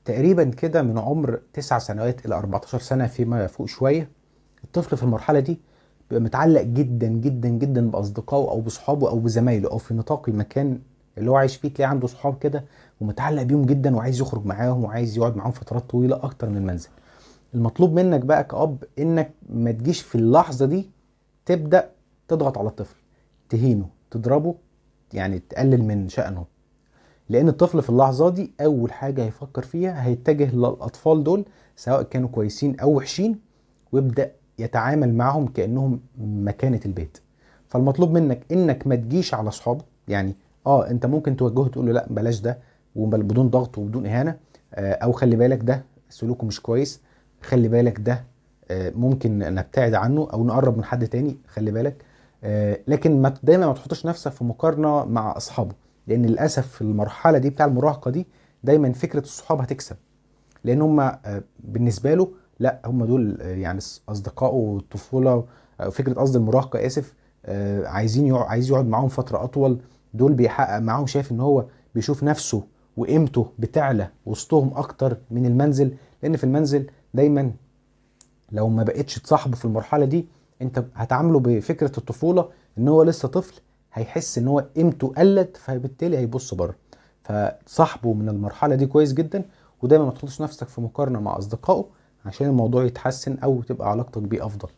تقريبا كده من عمر 9 سنوات الى 14 سنة فيما فوق شويه. الطفل في المرحلة دي بيبقى متعلق جدا جدا جدا باصدقائه او بصحابة او بزمايله او في نطاق المكان اللي هو عايش فيه، تلاقي عنده صحاب كده ومتعلق بيهم جدا وعايز يخرج معاهم وعايز يقعد معاهم فترات طويلة اكتر من المنزل. المطلوب منك بقى كأب انك ما تجيش في اللحظة دي تبدا تضغط على الطفل، تهينه، تضربه، يعني تقلل من شأنه، لان الطفل في اللحظة دي اول حاجة هيفكر فيها هيتجه للاطفال دول سواء كانوا كويسين او وحشين، ويبدا يتعامل معهم كانهم مكانه البيت. فالمطلوب منك انك ما تجيش على اصحابه، يعني انت ممكن توجهه تقول له لا بلاش ده، وبدون ضغط وبدون اهانه، او خلي بالك ده سلوكه مش كويس، خلي بالك ده ممكن نبتعد عنه او نقرب من حد تاني، خلي بالك. لكن ما دايما ما تحطش نفسك في مقارنة مع اصحابه، لان للاسف في المرحلة دي بتاع المراهقة دي دايما فكرة الصحاب هتكسب، لان هم بالنسبة له لا هم دول يعني اصدقائه والطفوله، فكرة قصد المراهقة اسف، عايزين عايز يقعد معاهم فترة اطول، دول بيحقق معاهم، شايف ان هو بيشوف نفسه وقيمته بتعلى وسطهم اكتر من المنزل، لان في المنزل دايما لو ما بقتش تصاحبه في المرحلة دي انت هتعامله بفكره الطفولة ان هو لسه طفل، هيحس ان هو قيمته قلت، فبالتالي هيبص بره. فصاحبه من المرحلة دي كويس جدا، ودايما ما تحطش نفسك في مقارنة مع اصدقائه عشان الموضوع يتحسن او تبقى علاقتك بيه افضل.